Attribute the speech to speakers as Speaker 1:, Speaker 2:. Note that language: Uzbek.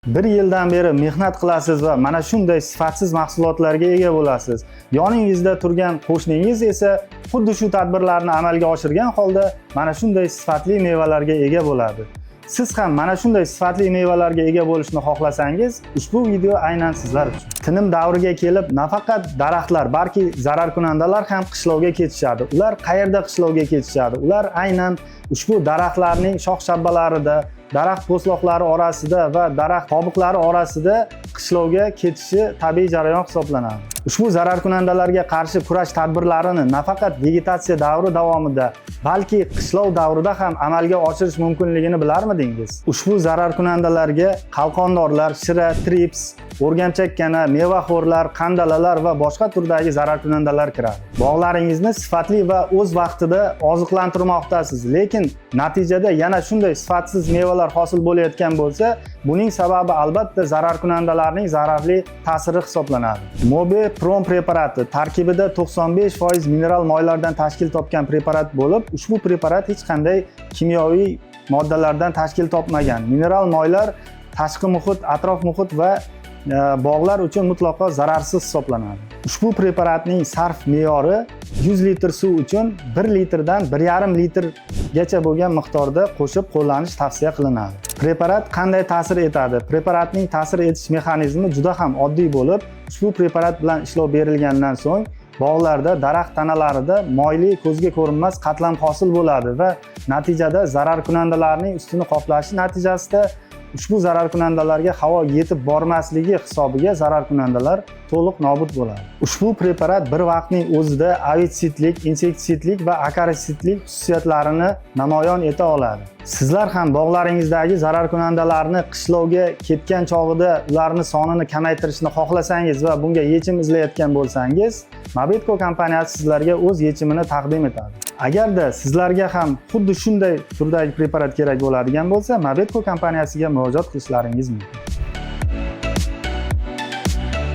Speaker 1: Bir yildan beri mehnat qilasiz va mana shunday sifatsiz mahsulotlarga ega bo'lasiz. Yoningizda turgan qo'shningiz esa xuddi shu tadbirlarni amalga oshirgan holda mana shunday sifatli mevalarga ega bo'ladi. Siz ham mana shunday sifatli mevalarga ega bo'lishni xohlasangiz, ushbu video aynan sizlar uchun. Tinim davriga kelib, nafaqat daraxtlar, balki zararkunandalar ham qishlovga ketishadi. Ular qayerda qishlovga ketishadi? Ular aynan ushbu daraxtlarning shox-shabbalarida, daraxt po'stloqlari orasida va daraxt qobiqlari orasida qishlovga ketishi tabiiy jarayon hisoblanadi. Ushbu zararkunandalarga qarshi kurash tadbirlarini nafaqat vegetatsiya davri davomida, balki qishlov davrida ham amalga oshirish mumkinligini bilarmidingiz? Ushbu zararkunandalarga qalqondorlar, shira, trips, o'rgamchakkana, mevaxo'rlar, qandalalar va boshqa turdagi zararkunandalar kiradi. Bog'laringizni sifatli va o'z vaqtida oziqlantirmoqdasiz, lekin natijada yana shunday sifatsiz mevalar hosil bo'layotgan bo'lsa, buning sababi albatta zararkunandalarning zararli ta'siri hisoblanadi. Mobe Prom preparati tarkibida 95% mineral moylardan tashkil topgan preparat bo'lib, ushbu preparat hech qanday kimyoviy moddalardan tashkil topmagan. Mineral moylar tashqi muhit, atrof muhit va bog'lar uchun mutlaqo zararsiz hisoblanadi. Ushbu preparatning sarf me'yori 100 litr suv uchun 1 litrdan 1,5 litrgacha bo'lgan miqdorda qo'shib qo'llanish tavsiya qilinadi. Preparat qanday ta'sir etadi? Preparatning ta'sir etish mexanizmi juda ham oddiy bo'lib, ushbu preparat bilan ishlov berilgandan so'ng bog'larda daraxt tanalarida moyli, ko'zga ko'rinmas qatlam hosil bo'ladi va natijada zararkunandalarning ustini qoplashi natijasida ushbu zararkunandalarga havo yetib bormasligi hisobiga zararkunandalar to'liq nobud bo'ladi. Ushbu preparat bir vaqtning o'zida avitsidlik, insektitsidlik va akaritsidlik xususiyatlarini namoyon eta oladi. Sizlar ham bog'laringizdagi zararkunandalarni qishlovga ketgan chog'ida ularni sonini kamaytirishni xohlasangiz va bunga yechim izlayotgan bo'lsangiz, Mabetko kompaniyasi sizlarga o'z yechimini taqdim etadi. Agarda sizlarga ham xuddi shunday turdagi preparat kerak bo'ladigan bo'lsa, Mabetko kompaniyasiga murojaat qilishlaringiz mumkin.